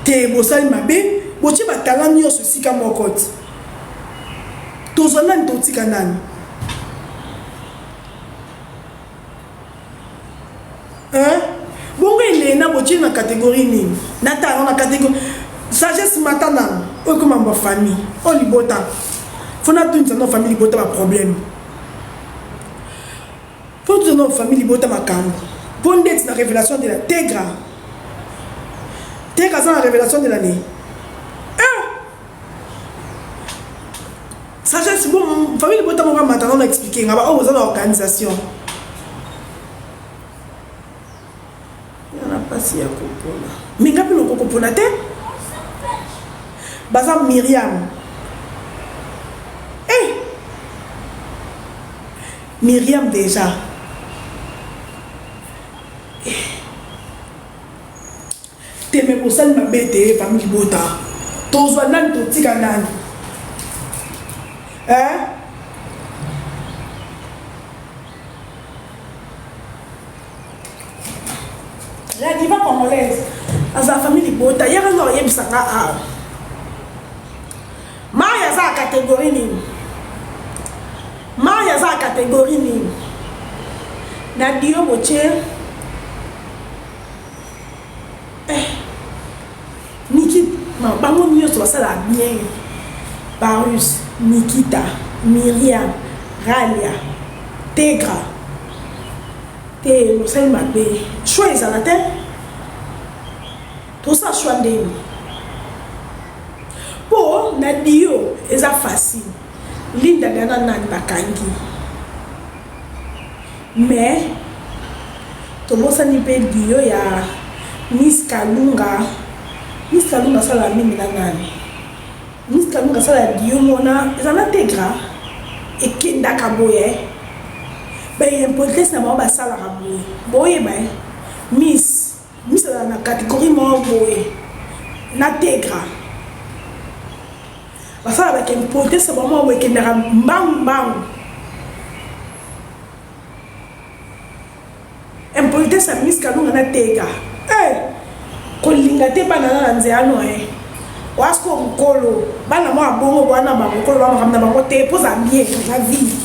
Te bosali mabe, botie ba talent nionso esika moko ti. Tozwa nani totika nani? Hein? Bongo Elena botie na catégorie nini? Na tala na catégorie sagesse mata nanu oyo ekoma mambo ya famille oyo libota fo natunisa no famille libota ba problème fo tunisa no famille libota makambo mpo ndeti na révélation de la tegra tegra aza na révélation de l'année eh! Sagesse bon famille libota moko amata nano expliquer nga ba oyo boza na organisation na pasi ya kopona mais nga mpe noko kopona te baza Myriam eh Myriam déjà eh. Te mais bosali mabe te famille libota tozwa nani totika nani eh? La diva congolaise azala famille libota yaka nga oyebisa nga awa Mayi aza ya catégorie nini? Mayi aza ya catégorie nini? Na dio botie Eh Niki bango nioso basala bien Parus, Nikita, Miriam, Ralia, Tegra te bosali mabe choix ezala te tosala choix ndeni po na dio eza facile Linda Dana nani bakangi Mais tobosani pe duo ya Miss Kalunga. Miss Kalunga asalaka mingi na nani? Miss Kalunga asala duo moko na eza na Tegra ekendaka boye ba impolitesse na bango basalaka boye boyeba eh Miss Miss azala na categorie moko boye na Tegra basala ba impolitesse na bango moko boye ekendaka mbangu mbangu. Impolitesse ya Miss Kalunga na Tega. Eh! Kolinga te bana na na nzela no eh. Wasko mukolo bana mwa bongo bwana bango kolo ba makambo na bango te poza bien na vie.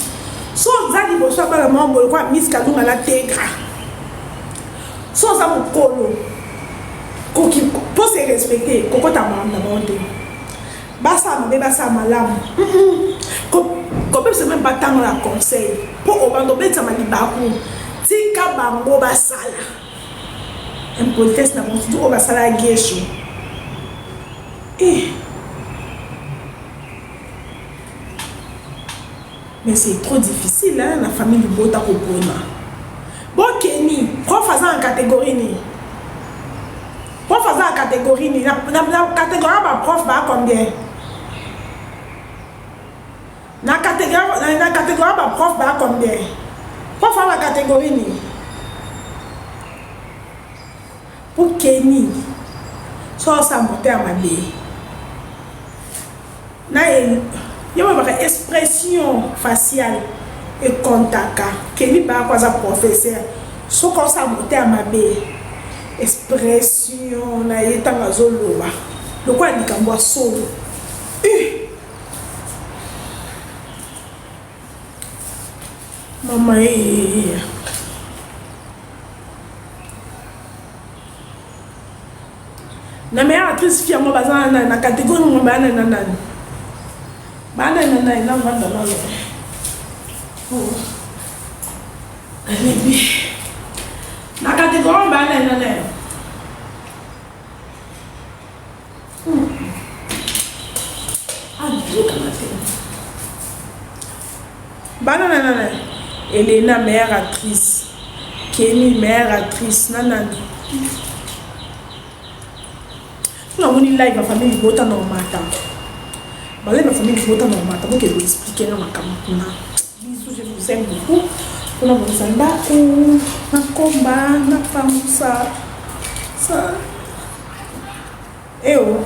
So oza liboso ya bana mwa boye kwa Miss Kalunga na Tegra. So oza mukolo koki po se respecter kokota makambo na bango te. Basala mabe basala malamu kopesa meme pas ntango ya conseil mpo obanda obetisama libaku tika bango basala impolitesse na bango surtout oyo basala ya gesho eh. Mais c'est trop difficile hein, la famille libota kopona. Bon Kenny, prof aza na catégorie nini? Prof aza na catégorie nini? Na, na, na catégorie ba prof ba combien? Na catégorie na, na catégorie ba prof ba combien? Prof aza na catégorie nini? Po Kenny, so osala motema mabe. Na ye balobaka expression faciale ecomptaka Kelly Bako aza professeur soki osala motema mabe expression na ye ntango azoloba lokola likambo ya solo uh! Mama ee. Na meilleure actrice fille yango baza na nani na catégorie ngo ba nani na nani ba nani na nani na vanda nano oh. Nayebi na catégorie ba nani na nani hmm. Ah, nazokanga te bana na nani Elena meilleure actrice Kenny meilleure actrice na nani namoni live ya famille libota na omata ba live ya famille libota na omata bokende koexplike nga makambo kuna bisous je vous aime beaucoup mpona bongisa ndako nakomba napangusa sa Eh oh.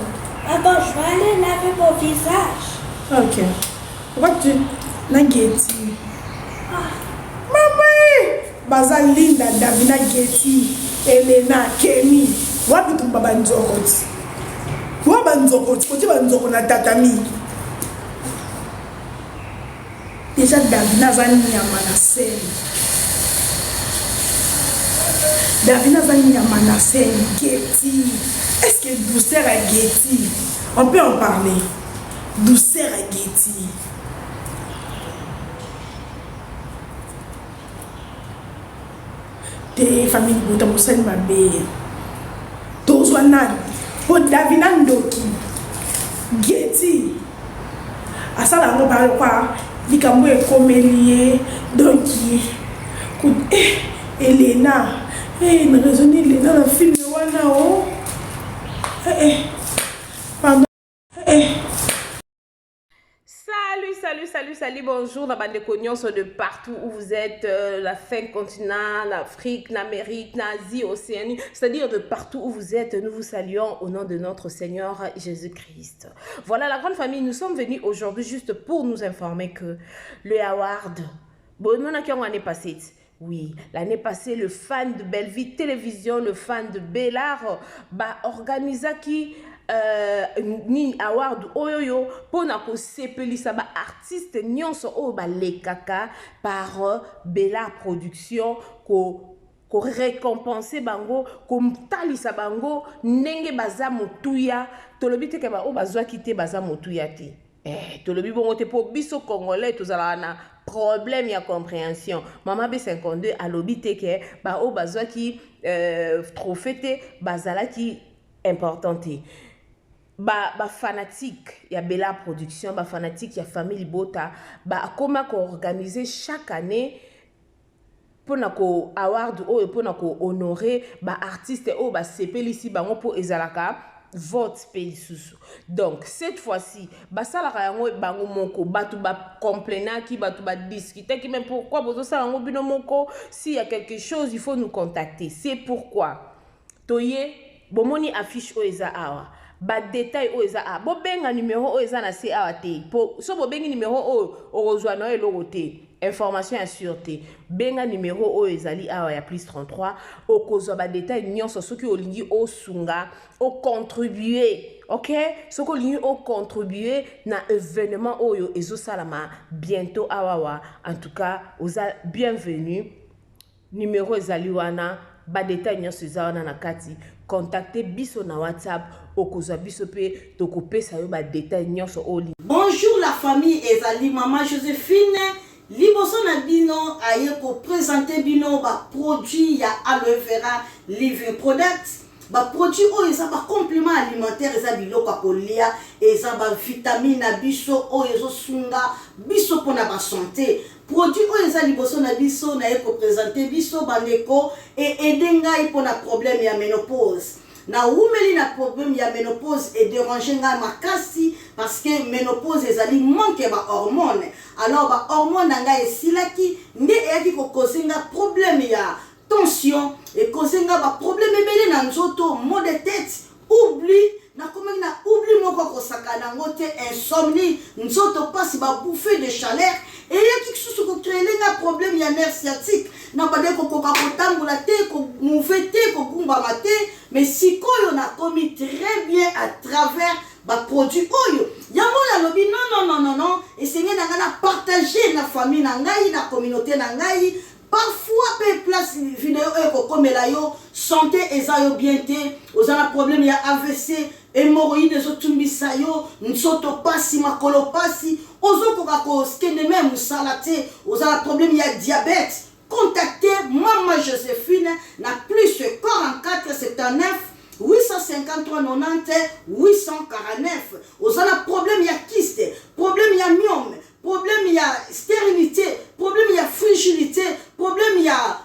Attends, je vais aller laver mon visage. Ok. Pourquoi tu... Na Getty. Ah. Maman! Baza Linda, Davina, Getty, Elena, Kenny. Wapi tumba banzoko ti. Wa banzoko, kotie banzoko na tatami. Deja Davina aza nyama na scène. Davina aza nyama na scène. Getty. Est-ce que douceur à Getty? On peut en parler. Douceur à Getty. Te famille libota mosali mabe. Tozwa nani? Po Davina ndoki. Getty. Asala yango ba lokwa likambo ekomeli ye donc eh, Elena eh, na raisonne Elena na film wana o oh. eh, eh. Pardon eh. Salut, salut, salut, salut, bonjour na bandeko nyonso de partout où vous êtes, euh, la fin continent, l'Afrique, l'Amérique, l'Asie, Océanie, c'est-à-dire de partout où vous êtes, nous vous saluons au nom de notre Seigneur Jésus-Christ. Voilà la grande famille, nous sommes venus aujourd'hui juste pour nous informer que le Howard, bon, nous avons année passée, oui, l'année passée, le fan de Bellevue Télévision, le fan de Bellard, bah, organisa qui euh, nini award oyoyo mpona kosepelisa baartiste nyonso oyo balekaka par euh, Bellard Production ko korecompense bango kotalisa bango ndenge baza motuya tolobi te ke baoyo bazwaki te baza motuya te eh, tolobi bongo te mpo biso congolais tozalaka na problème ya comprehension mama b52 alobi te ke baoyo bazwaki euh, trophée te bazalaki important te ba ba fanatique ya Bella production ba fanatique ya famille libota bakoma koorganiser chaque année mpona ko award oyo mpona ko honorer ba artiste oyo basepelisi bango mpo ezalaka vote mpe lisusu donc cette fois-ci basalaka yango bango moko bato bacomplainaki bato badiscutaki mais pourquoi bozosala yango bino moko s'il y a quelque chose il faut nous contacter c'est pourquoi toye bomoni affiche oyo eza awa badetail oyo eza awa bobenga numero oyo eza na se awa te po so bobengi numero oyo okozwa na yo eloko te information ya sur te benga numero oyo ezali awa ya plus 33 okozwa badetail nyonso soki olingi osunga ocontribue ok soki olingi ocontribue na événement oyo ezosalama bientôt awawa en tout cas oza bienvenu Numero ezali wana, ba details nyonso eza wana na kati. Contacter biso na WhatsApp, okozwa biso pe tokopesa yo ba details nyonso oyo. Bonjour la famille ezali maman Josephine liboso na bino aye ko presenter bino ba produits ya aloe vera living products ba produits oyo eza ba complément alimentaire eza biloko ya kolia eza ba vitamine na biso oyo ezosunga biso mpona ba sante Produit oyo eza liboso na biso naye ko presenter biso ba ndeko e aider ngai pona problème ya menopause. Na wumeli na problème ya menopause e deranger ngai makasi parce que menopause ezali manque ya ba hormones. Alors ba hormones na ngai esilaki nde eyaki ko causer nga problème ya tension, e causer nga ba problème ebele na nzoto, maux de tete, Oubli, nakomaki na oubli moko kosakana yango te, insomnie, nzoto pasi, ba bouffees de chaleur eyaki lisusu ko creele nga problème ya nerf sciatique, nabandaki kokoka kotambola te, ko mouver te, kogumbama te, mais sikoyo nakomi très bien à travers ba produits oyo. Yango nalobi non non non non, esengeli na ngai na partager na famille na ngai, na communaute na ngai, Parfois pe place video oyo ekokomela yo sante eza yo bien te, oza na problème ya avc, hemorroïde ezo tumbisa yo, nzoto pasi, makolo pasi, ozo koka ko kende meme musala te, oza na problème ya diabète, contacter mama Josephine na plus 44 79 853 90 849. Oza na problème ya kyste, problème ya myome, Problème ya sterilite, problème ya frigilite, problème ya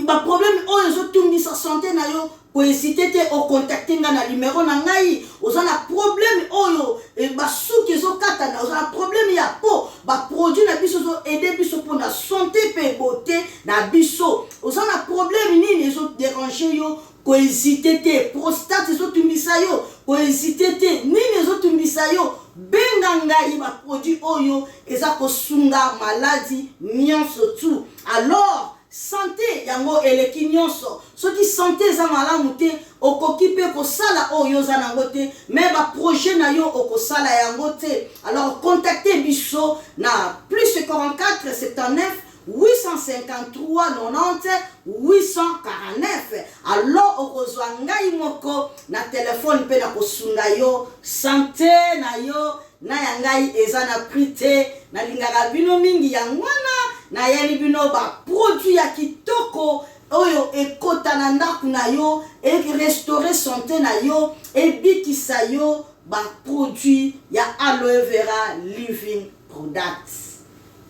ba problème oyo ezotungisa sante na yo kohésite te ocontacte ngai na numero na ngai oza na problème oyo eh, basuki ezokatana oza na problème ya po baproduit na biso ezoaide biso mpo na sante mpe beauté na biso oza na problème nini ezoderange yo Ko hesiter te, prostate ezo tungisa yo, ko hesiter te, nini ezo tungisa yo, benga ngai ba produits oyo eza ko sunga maladi nionso tout. Alors, Sante yango eleki nyonso. Soki sante eza malamu te, okoki pe kosala oyo oza nango te, mais ba projets na yo okosala yango te. Alors contactez biso na plus 44 79 853 90 849. Alors okozwa ngai moko na telephone pe nakosunga yo. Sante na yo na ya ngai eza na prix te. Nalingaka bino mingi yango wana nayeli bino ba produits ya kitoko oyo ekota na ndako na yo, e restaurer sante na yo, ebikisa yo, ba produits ya aloe vera living products.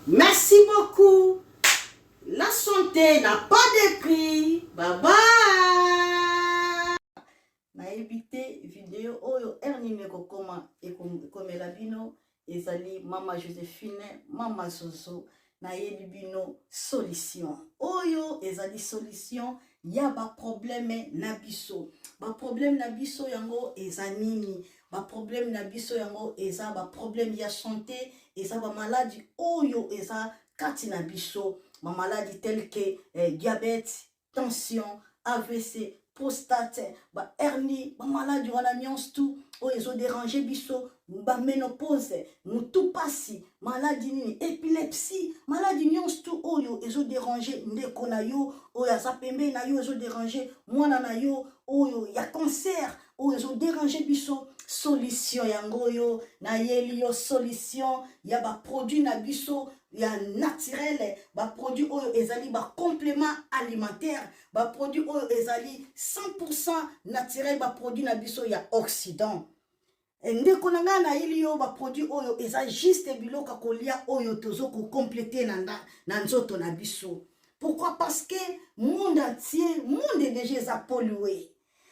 Merci beaucoup. La santé n'a pas de prix. Bye bye. Nayebi te video oyo heure nini ekokoma ekomela bino. Ezali mama Josephine, mama Zozo. Nayeli bino solution. Oyo ezali solution ya ba problème na biso. Ba problème na biso yango eza nini? Ba problème na biso yango eza ba problème ya santé, eza ba maladi oyo eza kati na biso, ba maladi tel que diabète, tension, AVC, prostate, ba hernie, ba maladi wana nyonso tout oyo ezo déranger biso, ba ménopause, mutu pasi, maladi nini, épilepsie, maladi nyonso tout oyo ezo déranger ndeko na yo oyo aza pembeni na yo, ezo déranger mwana na yo oyo ya cancer oyo ezo déranger biso. Solution yango oyo nayeli yo, solution ya ba produit na biso ya naturel, ba produit oyo ezali ba complément alimentaire, ba produit oyo ezali 100% naturel, ba produit na biso ya Occident. Ndeko na ngai, nayeli yo ba produit oyo eza juste biloko ya kolia oyo tozo ko compléter na nzoto na biso. Pourquoi? Parce que monde entier, monde déjà eza pollué.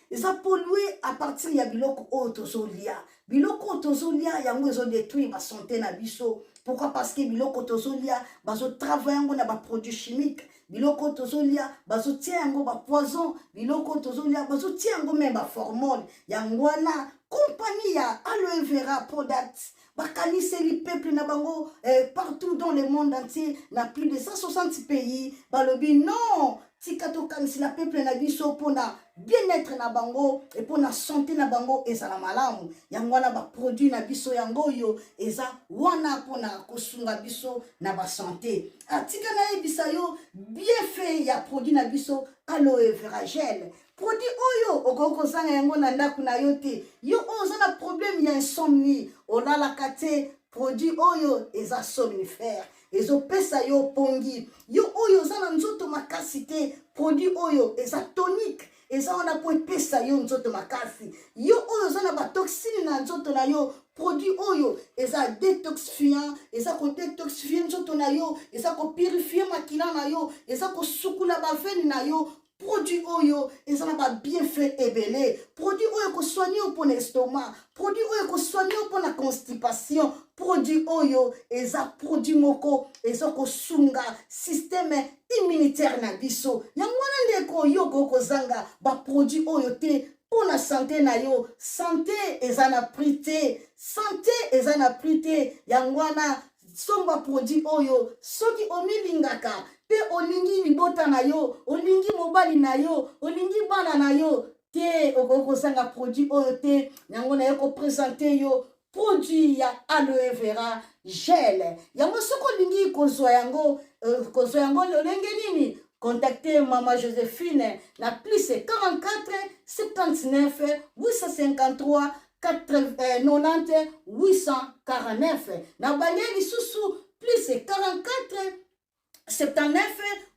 Eza pollué à partir ya biloko oyo tozolia. Biloko oyo tozolia yango ezo détruire ba santé na biso. Pourquoi? Parce que biloko tozolia bazo travailler yango na ba produits chimiques. Biloko oyo tozolia bazotia yango ba poison. Biloko oyo tozolia bazotia yango même ba formol. Yango wana compagnie ya Aloe Vera Products bakaniseli peuple na bango partout dans le monde entier, na plus de 160 pays. Balobi non, tika tokanisela peuple na biso mpona bien-être na bango e mpona santé na bango ezala malamu. Yango wana ba produit na biso yango oyo eza wana mpona kosunga biso na ba santé. Tika nayebisa yo bienfait ya produit na biso Aloe Vera Gel. Produit oyo okoki kozanga yango na ndako na yo te. Yo oyo oza na problème ya insomnie, olalaka te, produit oyo eza somnifère, ezopesa yo pongi. Yo oyo oza na nzoto makasi te, produit oyo eza tonique, eza wana po epesa yo nzoto makasi. Yo oyo oza na ba toxine na nzoto na yo, produit oyo eza détoxifiant, eza ko détoxifier nzoto na yo, eza ko purifier makila na yo, eza kosukula ba veine na yo. Produit oyo eza na ba bienfait ebele. Produit oyo ekosoigne yo mpona estomac, produit oyo ekosoigne yo mpona constipation. Produit oyo eza produit moko eza kosunga système immunitaire na biso. Yango wana ndeko, yo okoki kozanga ba produit oyo te mpona santé na yo. Santé eza na prix te, santé eza na prix te. Yango wana somba produit oyo soki omilingaka pe olingi libota na yo, olingi mobali na yo, olingi bana na yo te, okoki kozanga produit oyo te. Yango naye kopresente yo produit ya Aloe Vera Gel. Yango soki olingi kozwa yango, kozwa yango lolenge nini? Contactez Mama Josephine na plus 44 79 853 90 849. Na bande lisusu plus 44 79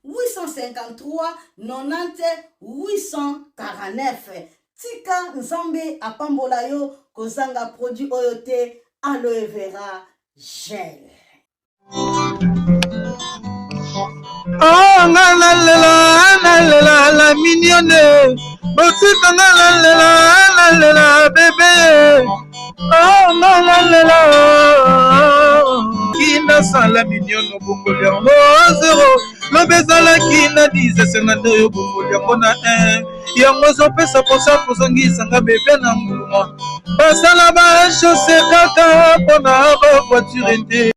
853 90 849. Tika Nzambe apambola yo, kozanga produit oyo te, Aloe Vera Gel. Oh, nga nalela, nalela la mignonne, botika nga nalela, nalela bebe. Oh, nga nalela kinasala mignonne, obongoli yango zero, lobi ezalaki na 10, esenga nde oyo obongoli yango na 1. Yango ezopesa mposa kozongisa nga bebe na nguluma, basala ba chausse kaka mpona ba voiture te.